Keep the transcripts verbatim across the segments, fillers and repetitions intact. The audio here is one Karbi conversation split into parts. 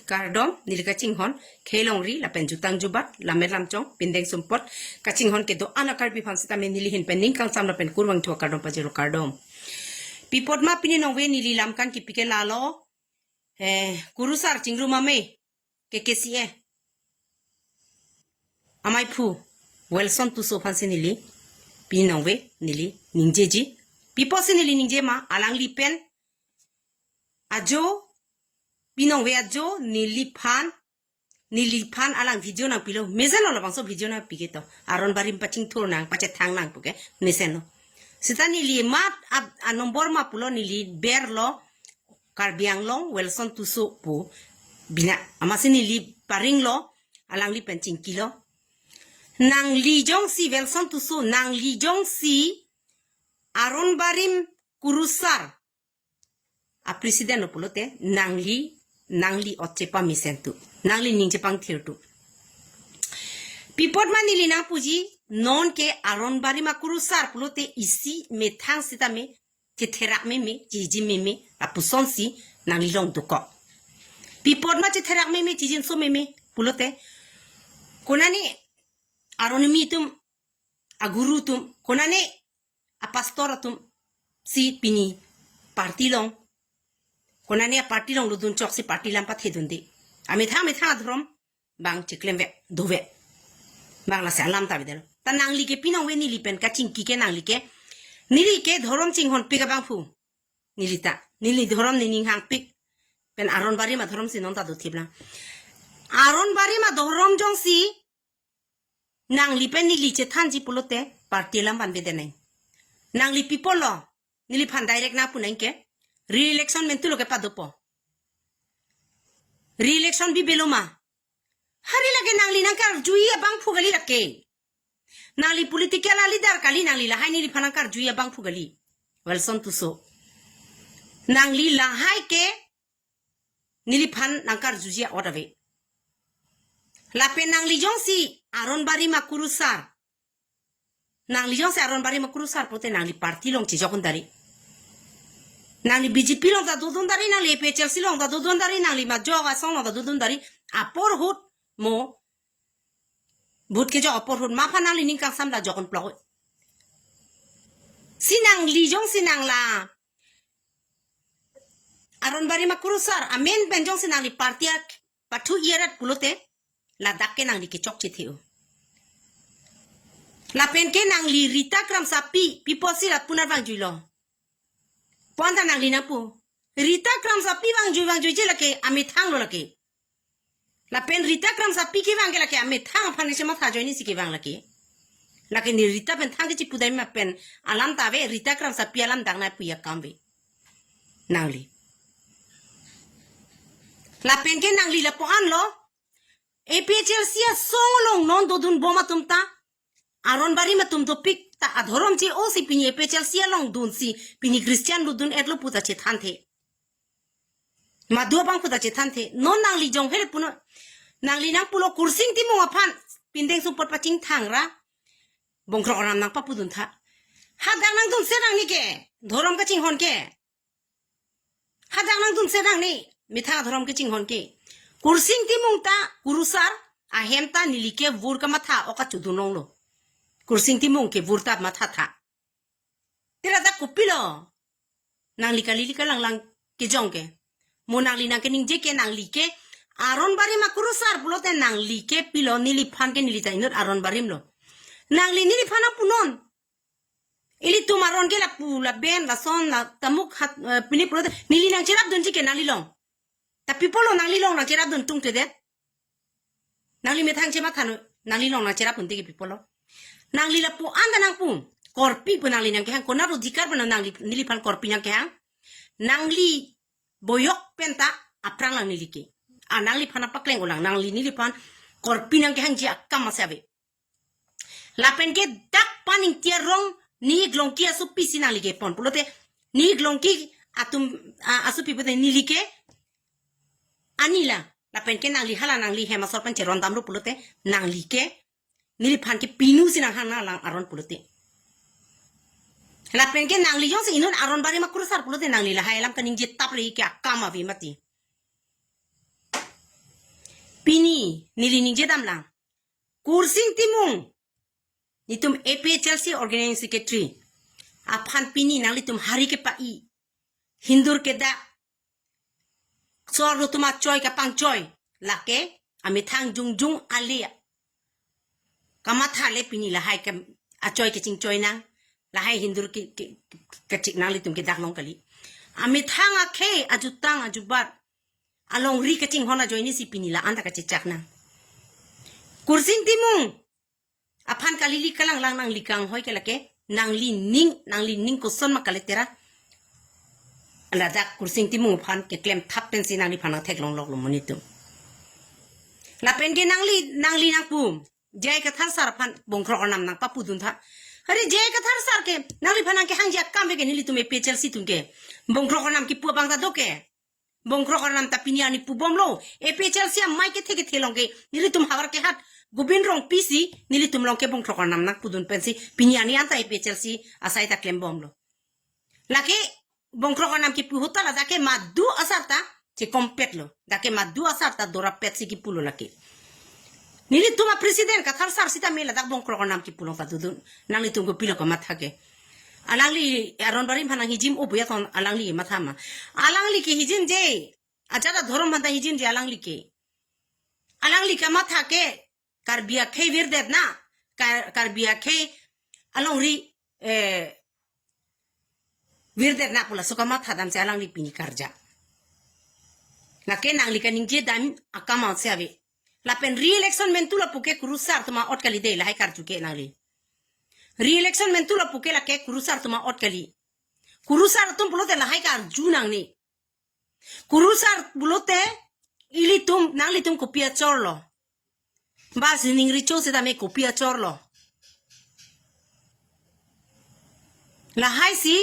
Kardom, neli kachinghon, khei longri, lapen jutang jubat, lammet lamchong, pindeng sumpot, kachinghon kedo-an a Karbi aphan sitame neli ahin pen ning kangsam lapen kurvangthu akardom pajirlo, kardom. Pi apot ma pini nongve neli lam kan kipi ke lalo, eh, kurusar chingrum ame, K K C A. Amei aphu, Welson Tisso aphansi neli, pini nongve neli ningjeji. Pi apotsi neli ningje ma, alangli pen ajo, pini nongve ajo, neliphan, neliphan alang video nangpilo, mesenlo labangso video nangpi ke to. Aron barim pachingthur nang, pachethang nang puke, mesenlo. Sita neli mat a, a number ma pulo, neli berlo, Karbi Anglong, Welson Tisso pu bina. Amatsi neli paringlo, alangli pen chingkilo. Nangli jongsi Welson Tisso, nangli jongsi aron barim kurusar a president lo pulote, nangli, nangli ot chepamesen tu, nangli ning chepangthir tu. Pi apot ma neli nangpuji, non ke aron barim akurusar pulote isi methang sitame, chetherak meme, chijim meme, lapusonsi nangli long dokok. Pi apot ma chetherak meme, chijinso meme pulote, konane aron kimi atum, aguru atum, konane apastor atumsi pini party along, konane aparty along lodun choksi party alam pathedunde. Amethang methang adhorom abang chiklemve, dove. Abang lasi alam ta avedetlo. Ta nangli ke pini nongve neli pen kachingki ke nangli ke, neli ke dhorom chinghonpik abangphu. Neli ta, neli dhorom nening hangpik. Pen aron barim adhoromsi non ta dothiplang. Aron barim adhorom jongsi nangli pen neli chethanji pulote, party alam vanvedet nang. Nangli pi apotlo, neliphan direct nangpu nang ke, re-election mentu lo ke padopo. Re-election bibelo ma. Hari lake nangli nangkarjuji abangphu kali lake. Nangli political a leader kali, nangli lahai neliphan nangkarjuji abangphu kali. Welson Tisso. Nangli lahai ke neliphan nangkarjuji a-ot ave. Lapen nangli jongsi aron barim akurusar, nangli jongsi aron barim akurusar pulote nangli party along chejokdun dari. Nangli B J P along ta dodun dari, nangli A P H L C along ta dodun dari, nangli majok asong along ta dodun dari. Apor ahut mo, vote kejok apor ahut, maphan nangli ning kangsam ta jokdun plok. Si nangli jongsi nangla aron barim akurusar amen pen jongsi nangli party ak pathu iyarat pulote, ladak ke nangli kechokche the-o. Lapen ke nangli Rita Kramsapi, pi apotsi lapu nat vangjuilo. Pu-an ta nangli nangpu. Rita Kramsapi vangjui vangjuije lake amethang lo lake. Lapen Rita Kramsapi kevang ke lake amethang aphan kechematha ajoinesi kevang lake. Lake ne Rita pen thang kechipudam ma pen alam ta ave, Rita Kramsapi alam dak nangpu akam ave. Nangli. Lapen ke nangli lapu-an lo, A P H L C asong along non dodunbom atum ta, aron barim atum dopik ta, adhorom che-osi pini A P H L C along dunsi pini Christian lodun-etlo pu ta chethanthe. Madu abangphu ta chethanthe. Non nangli jong hele punon. Nangli nangpulo Kursing Timung aphan pindeng sumpot pachingthang ra, bongkrok aram nangpapudun tha. Hadak nangdunse nangne ke, dhorom kachinghon ke. Hadak nangdunse nangne, methang dhorom kachinghon ke. Kursing Timung ta kurusar, ahem ta neli ke vur kamatha ok kachudun longlo. Kursing Timung ke vur ta mathatha. Tira ta kopilo. Nangli kali li kalanglang kejong ke. Mo nangli nangkeningje ke, nangli ke aron barim akurusar pulote nangli ke pilo, neliphan ke neli ta inut aron barim lo. Nangli neliphan nangpunon. Ilitum aron ke lapu, laben, lason, la tamuk hat, eh, pini pulote neli nangcherapdunji ke nangli long. Ta pi apotlo nangli long nangcherapdun tungtedet. Nangli methang chemathanon, nangli long nangcherapdunde ke pi apotlo. Nangli lapu-an ta nangpu. Korpi pu nangli nangkehang, konat adhikar pu nangli, neliphan korpi nangkehang. Nangli boyok pen ta aphrang lang neli ke. A, nangliphan apakleng ulang, nangli neliphan korpi nangkehangji akam masi ave. Lapen ke dak Paningti arong, ne ik longki asopisi nangli kepon pulote, ne ik longki atum, a, asopi pulote neli ke anila. Lapen ke nangli hala nangli hem asor pen cherondamlo pulote, nangli ke, neliphan ke pinusi nanghang nanglang aron pulote. Lapen ke nangli jongsi inut aron barim akurusar pulote, nangli lahai alam kaningje tap re ke akam ave mati. neli ningje damlang. Kursing Timung, netum A P H L C organizing secretary, aphan pini nanglitum hari kepa-i, hindur kedak, sor atum achoi kapangchoi, lake amethang jongjong ale kamatha le pini lahai ke achoi kechingchoi nang, lahai hindur ke, ke, kechik nanglitum kedak long kali. Amethang akhei, ajutang ajubat, alongri kachinghon ajoine si pini la-an ta kachechak nang. Kursing Timung aphan kalili kalanglang nangli kanghoi ke lake, nangli ning, nangli ning koson ma kaletera. Ladak Kursing Timung aphan keklem thap pensi nangliphan nangtheklong loklo monit atum. Lapen ke nangli, nangli nangpu J I Kathar sir aphan Bongkrok Arnam nangpapudun tha. Hari J I Kathar sir ke nangliphan nangkehangji akam ke nelitum A P H L C atum ke Bongkrok Arnam kipu abang ta do ke. Bongkrok Arnam ta pini arni pubomlo. A P H L C amei kethe kethe along ke nelitum havar kehat Gobind Rongpi si nelitum along ke Bongkrok Arnam nangpudun pensi pini arni anta A P H L C asai ta klembomlo. Lake Bongkrok Arnam kipu ahut ta ladak ke madu asar ta chekompetlo. Dak ke madu asar ta dorapet si kipulo lake. Nelitum a-president Kathar sir sitame ladak Bongkrok Arnam kipu along ta dodun. Nanglitum kopilo kamatha ke. Alangli Aron Barim aphan nanghijim o buya ton alangli matha ma. Alangli ke hijimje. Ajat adhorom aphan ta hijimje alangli ke. Alangli kamatha ke Karbi akhei virdetna, Kar-, Karbi akhei alongri, eh, virdetna pu laso kamatha damsi alangli pini karja. Lake nangli kaningje dam akam ansi ave. Lapen re-election mentu lapu ke kurusar atum a'ot kali de lahai karju ke nangli. Re-election mentu lapu ke lake kurusar atum a'ot kali. Kurusar atum pulote lahai karju nangne. Kurusar pulote ilitum, nanglitum kopi achorlo. Ba sining recho sitame kopi achorlo. Lahai si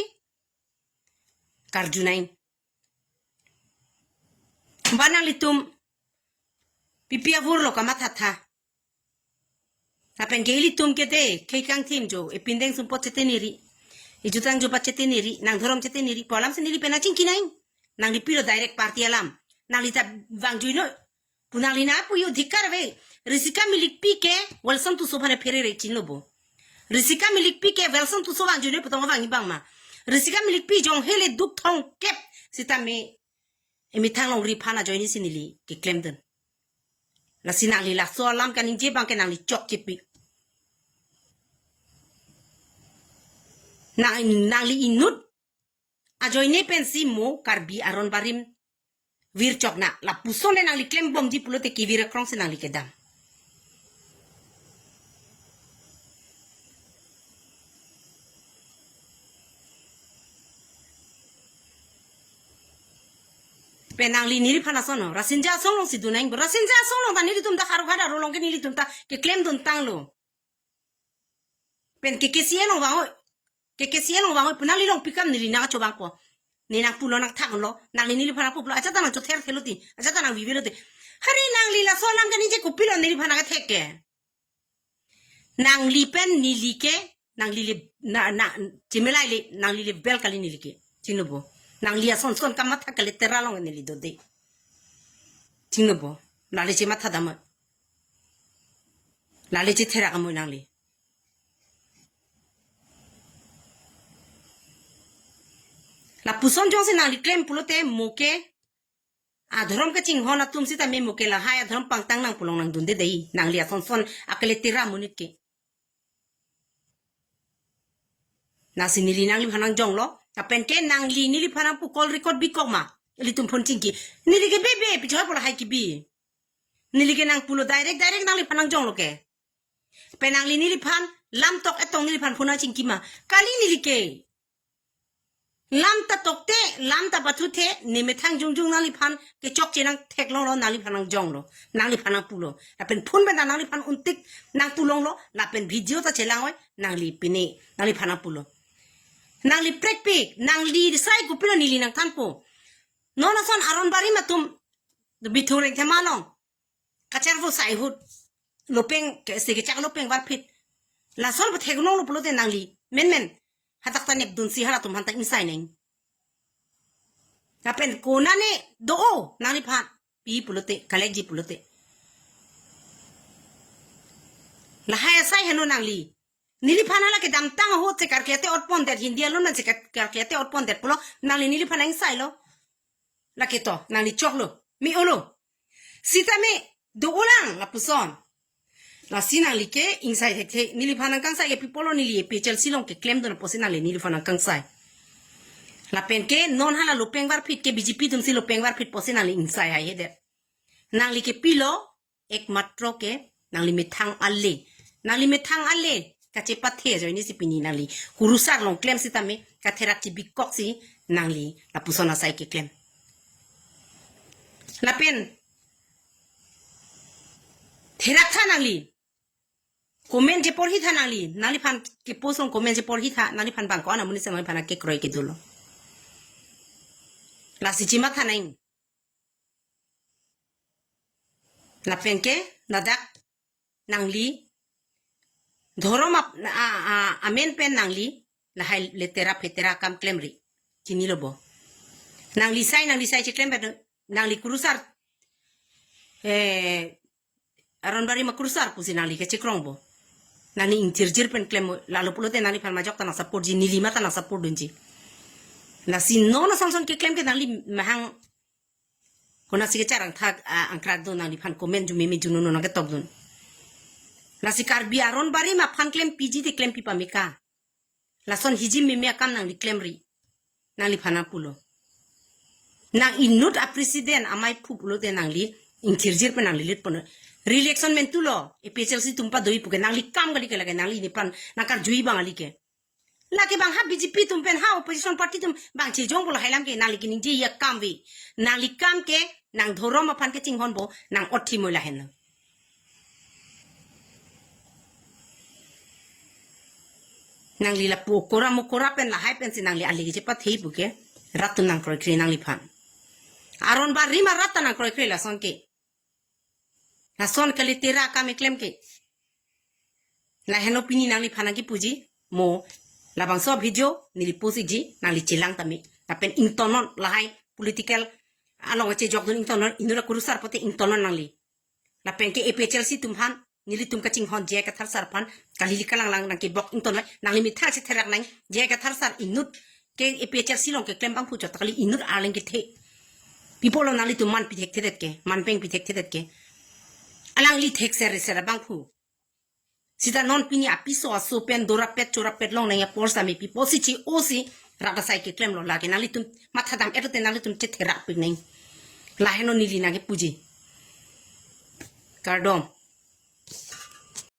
karju nang. Ba nanglitum pipi avurlo kamathatha. Lapen ke ilitum ke de khei kangthim jo, epindeng sumpot cheteniri, ejutang jubat cheteniri, nang dhorom cheteniri pu alam si neli pen nangchingki nang. Nangli pilo direct party alam. Nangli ta vangjuinoi pu nangli nangpu yo dhikar ave. Risika Milikpi ke Welson Tisso aphan pherere chinlo bo. Risika Milikpi ke Welson Tisso vangjuinoi pu tong vangji abang ma. Risika Milikpi jong hele duk thomkep sitame emethang longri aphan ajoine si neli keklemdun. Lasi nangli laso alam kaningje abang ke nangli chokchepi. Nang, nangli inut ajoine pensi mo Karbi Aron Barim virchokna. Lapuson le nangli klembomji pulote kevir akrong si nangli kedam. Pen nangli neliphan ason no, Rasinja asong along si dun nang, Rasinja asong along ta nelitum ta haro hada ro along ke nelitum ta keklemdun tanglo. Pen ke K K C A along vangoi, K K C A along vangoi pu nangli along pikam neli nangchobangpo. Ne nangpulo nangthaklo, nangli neliphan nangpulo, ajat ta nangchother thelo ti, ajat ta nangvivelo ti. Hari nangli laso alam kaningje kopilo neliphan nangkethek ke. Nangli pen neli ke, nangli le, na, na, chimelai le, nangli le bel kali neli ke. Chingno bo. Nangli ason son kamatha kali tera along neli dode. Chingno bo. Nangli chematha dam. Nangli chetherak amo nangli. Lapuson jongsi nangli klem pulote mo ke adhorom kachinghon atum sitame mo ke lahai adhorom pangtang nang pu along nangdunde dei, nangli ason son akele tera monit ke. Lasi neli nangliphan nangjonglo, lapen ke nangli neliphan nangpu call record bikok ma, ilitum phone chingki. Neli ke bebe, pichoi pu lahai kebi. Neli ke nangpulo direct, direct nangliphan nangjonglo ke. Pen nangli neliphan lam tok etong neliphan phone nangchingki ma. Kali neli ke. Lam ta tokte, lam ta pathuthe, ne methang jongjong nangliphan kechokche nangtheklonglo, nangliphan nangjonglo, nangliphan nangpulo. Lapen phone pen ta nangliphan untik nangpulonglo, lapen video ta chelangoi, nangli pine, nangliphan nangpulo. Nangli prekpik, nangli srai kopilo neli nangthanpo. Non ason Aron Barim atum, Bithung Rengthema along kacharvo sai ahut, lopeng ke se kechak lopeng varphit. Lason pathek nonglo pulote nangli menmen hadak ta nepdunsi halatum aphan ta ingsai nang. Lapen konane do-o nangliphan pi pulote, kalekji pulote. Lahai asai heno nangli. Neliphan hala kedamtang ahut chekarkle te otpondet, Hindi alun man chekar-, karkle te otpondet pulo, nangli neliphan angsai lo. Lake to, nangli choklo. Mi ulo. Sitame, do-olang lapuson. Lasi nangli ke ingsai thekthe, neliphan nangkangsai ke pi apotlo neli A P H L C along keklemdun apotsi nangli neliphan nangkangsai. Lapen ke non hala lopeng varphit ke B J P atumsi lopeng varphit apotsi nangli ingsai haihedet. Nangli ke pilo, ekmatro ke nangli methang ale. Nangli methang ale kachepathe ajoinesi pini nangli kurusar along klem sitame katherak chibikoksi nangli lapuson asai keklem. Lapen therak tha nangli. Comment cheporhi tha nangli. Nangliphan ke-post along comment cheporhi tha. Nangliphan bang ko-an amonit si nangliphan akekroi kedo lo. Lasi chimatha nang. Lapen ke ladak nangli dhorom ap-, a, a, amen pen nangli lahai letera phetera akam klemri. Chinilo bo. Nangli sai, nangli sai cheklemdet, nangli kurusar, eh, Aronbari ma kurusar pusi nangli kechekrong bo. Nangli ingthirjir pen klem, lalo pulote nangliphan majok ta nang support ji, neli ma ta nang support dunji. Lasi non asonson keklem ke nangli mahang konatsi kecharang thak, a, angkrak do nangliphan comment jumeme junono nangketokdun. Lasi Karbi Aronbari ma aphan klem piji te klem pi pameka. Lason hijim meme akam nangli klemri. Nangliphan nangpulo. Nang inut a-president amei phu pulote nangli ingthirjir pen nangli lit pono. Re-election mentulo, A P H L C atum padoi puke nangli kam kali ke lake nangli nephan nangkarjui abang kali ke. Lake bang ha B J P atum pen ha opposition party atum bang chejong pulo hailam ke nangli keningje ya kam ve. Nangli kam ke nang dhorom aphan kechinghon bo nang othi moi lahenlo. Nangli lapu okora mokora pen lahai pensi nangli ale kechepathe puke rat atum nangkroikre nangliphan. Aronbari ma rat ta nangkroikre lason ke. Lason kali tera akam eklem ke. Laheno pini nangliphan nangkipuji mo labangso video neli post-ikji nangli chelang tame. Lapen ingtonnon lahai political along chejokdun ingtonnon inut akurusar pote ingtonnon nangli. Lapen ke A P H L C atum aphan nelitum kachinghon J I Kathar sir aphan kali li kalanglang nangkebok ington nangli methang chetherak nang J I Kathar sir inut ke A P H L C along keklem abang phu chot kali inut arleng kethe. Pi apotlo nanglitum man pi thekthedet ke, man peng pi thekthedet ke. Alangli thekser ser abang phu. Sita non pini apiso aso pen dorapet chorapet long nangji apor sitame pi apotsi che-osi rat asai keklemlo lake nanglitum mathadam-et lote nanglitum chetherak pik nang. Laheno neli nangkipuji. Kardom.